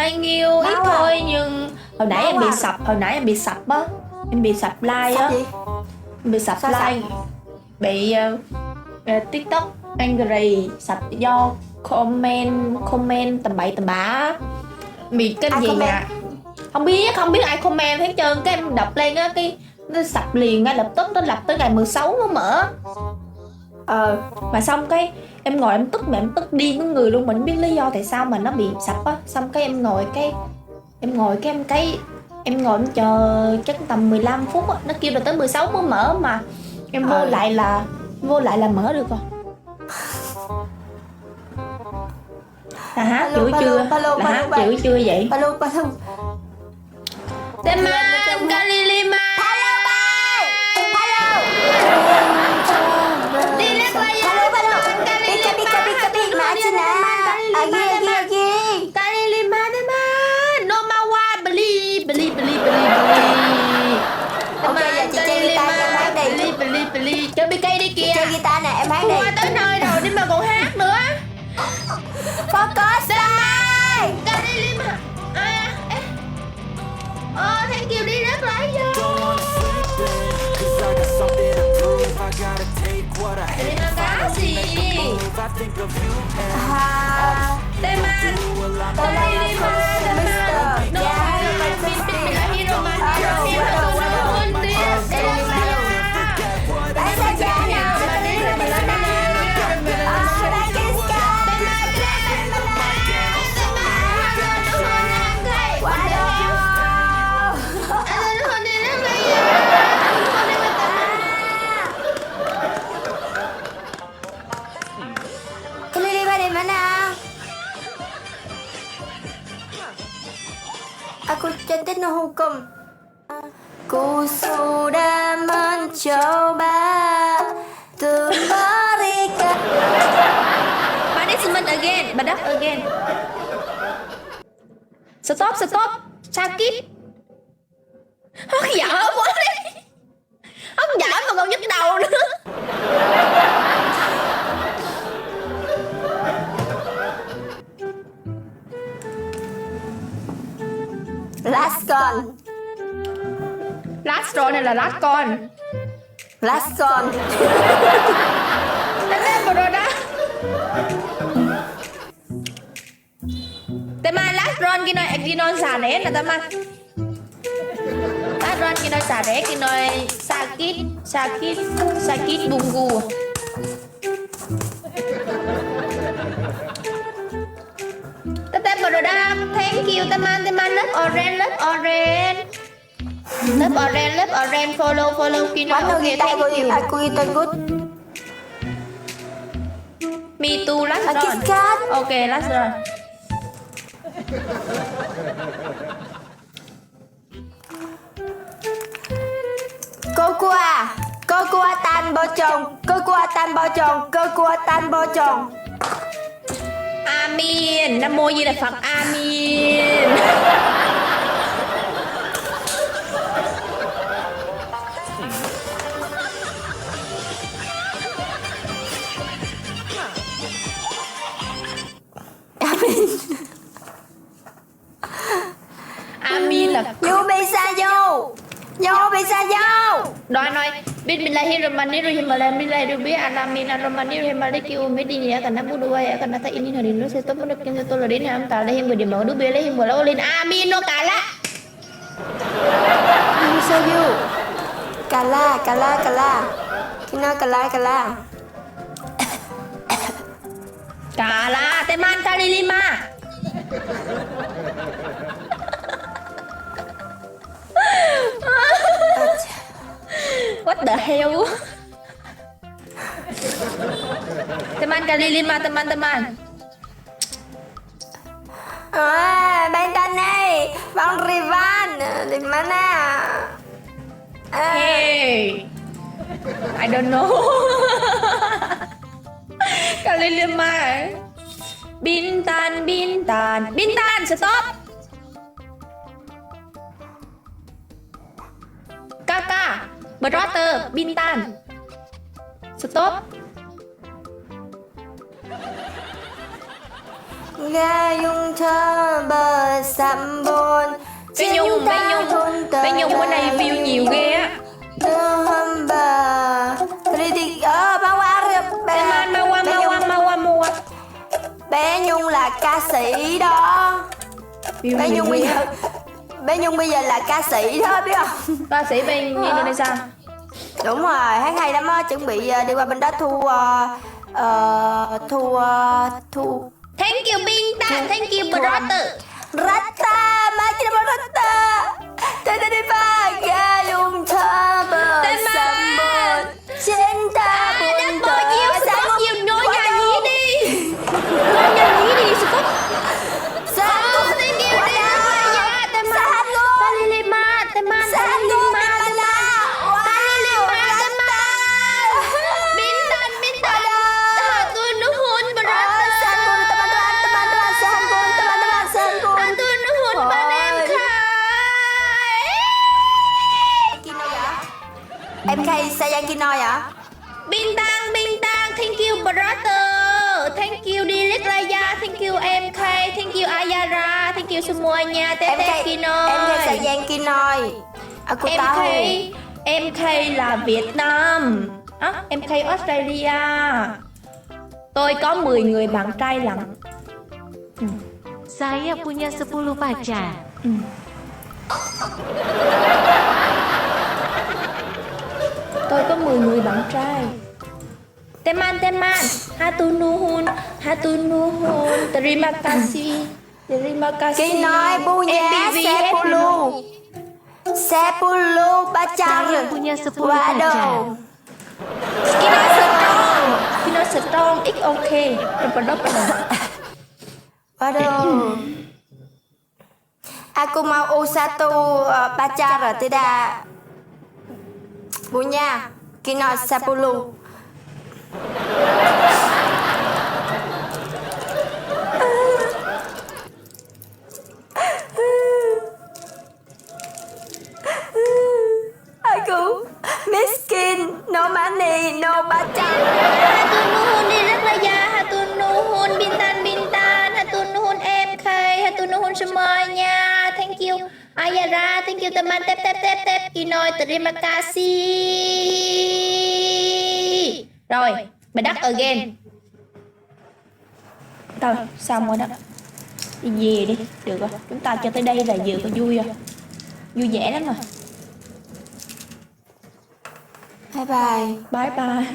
Thank you, ít Đau à? thôi nhưng hồi nãy Đau em bị à? sập, hồi nãy em bị sập á. Em bị sập like Sập á, gì? em bị sập Sao sập? like. Bị TikTok angry sập do comment comment tầm bậy tầm bạ. Bị cái Ai gì comment? nè? Không biết ai comment hết trơn, cái em đọc lên á cái nó sập liền ngay lập tức, nó lập tới ngày 16 mới mở. Ờ. Mà xong cái em ngồi em tức mà em tức điên cái người luôn, mình không biết lý do tại sao mà nó bị sập á. Xong cái em ngồi cái em ngồi cái em cái em ngồi em chờ chắc tầm 15 phút á, nó kêu là tới 16 mới mở mà em vô Ờ. lại là vô lại là mở được rồi. Là hát Alo, chửi alo, chưa? alo, Là hát alo, chửi chưa vậy? Alo, alo. Teman Kalilima. Halo, bye. Halo. Halo, halo. Pika, pika, pika, pika. Macina. Agi, agi, agi. Kalilima teman. No mawa beli beli beli beli beli. Ok, giờ chị chơi guitar cho em hát đi. Beli beli beli. Chơi PK đi kìa. Chơi guitar nè, em hát đi. Qua tới nơi rồi đi mà còn hát nữa. Focus lại. Kalilima. À, ê. Ờ, thank you đi rất lại vô. Don't wanna sleep in, 'cause I got something to prove. I gotta take what I hate Terima and finally make a kasih. move. I think of you and À, Teman. do a lot Kalilima teman. No, Yeah. Bismillahirrahmanirrahim. Bahasa Jana. Waduh. Kelilima di mana? Aku cantik no hukum. Ku sudah mencoba untuk berikan. Punishment again, badak again. Stop, stop. Sakit. Hất dở quá đi. Hất dở mà còn nhức đầu nữa. Last con. Last rồi này là last con. Last con. Đánh em rồi đó. Teman last run kia nói kia nói xà nén là teman. Last run kia nói xà ré kia nói sakit sakit sakit bungu. Tete product, thank you teman teman love orange love orange. Love orange love orange follow follow kia nói One ok guitar thank good, you. aku guitar good. Me too last A run. Kiss Kat. Ok last run. Kokua. Kokua tan bocong. Kokua tan bocong. Kokua tan bocong. Amin Nam mô Di Đà Phật Amin. Amin. Amin là You bisa you. You bisa you. Đoạn nói Bismillahirrahmanirrahim Alhamdulillah rabbil alamin arrahmanirrahim maliki yaumiddin iyyaka na'budu wa iyyaka nasta'in ihdinas siratal mustaqim siratal ladzina an'amta alaihim ghairil maghdubi alaihim waladdallin Amin no kala. You bisa you. Kala, kala, kala. Kina kala, kala. Kala teman kali lima. What the hell? Teman kali lima teman-teman. Ah, Bang Tane, Bang Rivan, di mana? Ah, Hey, I don't know. Kali lima. Bintan, Bintan, Bintan, stop. Kakak, brother, Bintan. Stop. Gayung thơ bờ sambon. Bé Nhung, bé Nhung, bé Nhung bữa nay view nhiều ghê á. Bé, Teman mawa bé Nhung, mawa mawa mawa. bé Nhung là ca sĩ đó. View Bé nhiều Nhung bây ghê giờ á. Bé Nhung bây giờ là ca sĩ đó biết không? Ca sĩ bên Indonesia. Đúng rồi, hát hay lắm á, chuẩn bị đi qua bên đó thu thu thu Thank you Binta, thank you brother. Rata, macam rata. Tiba-tiba gayung thơ Teman. sambon. Cinta À, buồn đã bao nhiêu Scott nhiều ngôi nhà nhí đi. Ngôi nhà nhí đi Scott. Sanggup. Oh, thank you Teman. Teman. Sanggup. Talilima, teman. Sanggup. Talilima, teman. Talilima, teman. Bintan, Bintan. Hatur nuhun brother. Sanggup teman-teman, teman-teman, sanggup, teman-teman, sanggup. Hatur nuhun bạn em khai. Kino vậy? Em Kay sayang Kino vậy? Bintang, Bintang, thank you brother. Thank you Dilip Raya, thank you MK, thank you Ayara, thank you semuanya. Em Tete Kay, Kinoy. em Kay sayang Kinoy. Aku MK, tahu. MK là Việt Nam. À, MK Australia. Tôi có 10 người bạn trai lận. Saya punya 10 pacar. Ừ. Tôi có 10 người bạn trai. Teman teman, hatunuhun, hatunuhun, terima kasih. Terima kasih. Kinoy punya MPV sepuluh. Sepuluh pacar. Saya punya 10 pacar. Waduh. Kino strong. Kino strong, it's okay. Double double. Waduh. Aku mau satu pacar tidak punya. Kino sepuluh. Aku miskin, no money, no pacar. Hatunuhun đi rất là già, hatunuhun bintan bintan, hatunuhun MK, hatunuhun semuanya. Thank you Ayara, thank you teman tep tep tep tep. Kinoy terima kasih. Rồi, mày đắt again. Thôi, xong rồi đó. Đi về đi, được rồi. Chúng ta cho tới đây là vừa có vui rồi. Vui vẻ lắm rồi. Bye bye. Bye bye.